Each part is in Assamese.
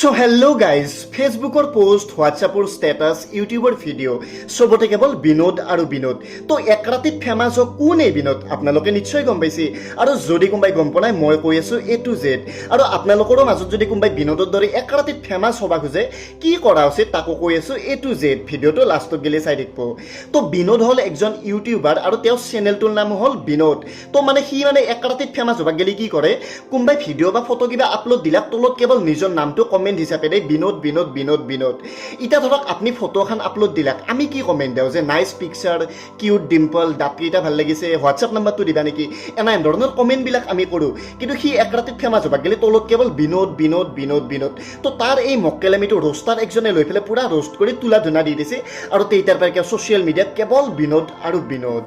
চ' হেল্ল' গাইজ, ফেচবুকৰ পষ্ট, হোৱাটছআপৰ ষ্টেটাছ, ইউটিউবৰ ভিডিঅ', চবতে কেৱল বিনোদ আৰু বিনোদ। তো এক ৰাতিত ফেমাছ হওক কোন এই বিনোদ, আপোনালোকে নিশ্চয় গম পাইছে। আৰু যদি কোনোবাই গম পোৱা নাই, মই কৈ আছোঁ এ টু জেড। আৰু আপোনালোকৰো মাজত যদি কোনোবাই বিনোদৰ দৰে এক ৰাতিত ফেমাছ হ'ব খোজে, কি কৰা উচিত, তাকো কৈ আছোঁ এ টু জেড। ভিডিঅ'টো লাষ্টত গেলে চাই থাকিব। তো বিনোদ হ'ল একজন ইউটিউবাৰ আৰু তেওঁৰ চেনেলটোৰ নাম হ'ল বিনোদ। তো মানে সি মানে এক ৰাতিত ফেমাছ হ'ব গেলে কি কৰে? কোনোবাই ভিডিঅ' বা ফটো কিবা আপলোড দিলাক, তলত কেৱল নিজৰ নামটো কমেণ্ট হিচাপে দিয়ে, বিনোদ, বিনোদ, বিনোদ, বিনোদ। এতিয়া ধৰক আপুনি ফটো এখন আপলোড দিলাক, আমি কি কমেণ্ট দিওঁ যে নাইচ পিকচাৰ, কিউট ডিম্পল, দাঁতকেইটা ভাল লাগিছে, হোৱাটছআপ নাম্বাৰটো দিবা নেকি, এনে ধৰণৰ কমেণ্টবিলাক আমি কৰোঁ। কিন্তু সি এক ৰাতিত ফেমাছ হ'ব গ'লে তলত কেৱল বিনোদ, বিনোদ, বিনোদ, বিনোদ। তো তাৰ এই মক্কেলামিটো ৰ'ষ্টাৰ একজনে লৈ পেলাই পূৰা ৰ'ষ্ট কৰি তুলা ধূনা দি দিছে আৰু তেইটাৰ পৰা ছ'চিয়েল মিডিয়াত কেৱল বিনোদ আৰু বিনোদ।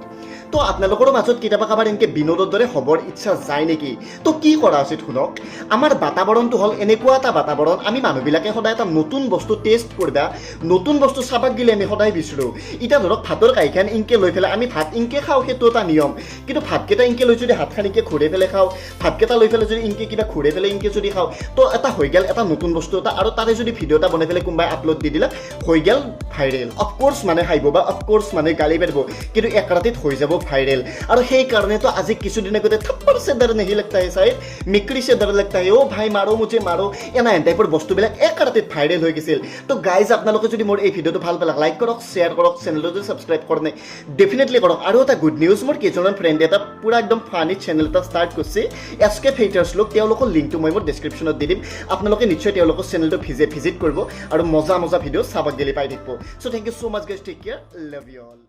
তো আপোনালোকৰো মাজত কেতিয়াবা কাৰোবাৰ এনেকৈ বিনোদৰ দৰে হ'বৰ ইচ্ছা যায় নেকি? তো কি কৰা উচিত শুনক। আমাৰ বাতাবৰণটো হ'ল এনেকুৱা এটা বাতাবৰণ, আমি মানুহবিলাকে সদায় এটা নতুন বস্তু টেষ্ট কৰিবা, নতুন বস্তু চাবাক গ'লে আমি সদায় বিচাৰোঁ। এতিয়া ধৰক ভাতৰ কাঁহীখন ইনকে লৈ পেলাই আমি ভাত ইনকে খাওঁ, সেইটো এটা নিয়ম। কিন্তু ভাতকেইটা ইনকে লৈ যদি হাতখন ইনকে ঘূৰাই পেলাই খাওঁ, ভাতকেইটা লৈ পেলাই যদি ইনকে কিবা ঘূৰাই পেলাই ইনকে যদি খাওঁ, তো এটা হৈ গ'ল এটা নতুন বস্তু এটা। আৰু তাৰে যদি ভিডিঅ' এটা বনাই পেলাই কোনোবাই আপলোড দি দিলে, হৈ গ'ল ভাইৰেল। অফক'ৰ্চ মানে হাঁহিব বা অফক'ৰ্চ মানে গালি পাৰিব, কিন্তু এক ৰাতিত হৈ যাব ভাইৰেল। আৰু সেইকাৰণেতো আজি কিছুদিন আগতে "थप्पड़ से डर नहीं लगता है साहेब, मिक्री से डर लगता है, ओ भाई मारो मुझे मारो", এনে টাইপৰ বস্তুবিলাক এক ৰাতিত ভাইৰেল হৈ গৈছিল। তো গাইজ, আপোনালোকে যদি মোৰ এই ভিডিঅ'টো ভাল পালে, লাইক কৰক, শ্বেয়াৰ কৰক, চেনেলটো যদি ছাবস্ক্ৰাইব কৰে নাই, ডেফিনেটলি কৰক। আৰু এটা গুড নিউজ, মোৰ কেইজনমান ফ্ৰেণ্ডে এটা পূৰা একদম ফানি চেনেল এটা ষ্টাৰ্ট কৰিছে, এছ কে ফেইটাৰ্ছ লোক। তেওঁলোকৰ লিংকটো মই মোৰ ডেছক্ৰিপশ্যনত দি দিম। আপোনালোকে নিশ্চয় তেওঁলোকৰ চেনেলটো ভিজিট কৰিব আৰু মজা মজা ভিডিঅ' চাবাক গেলি পাই থাকিব। So thank you so much, guys. Take care, love you all.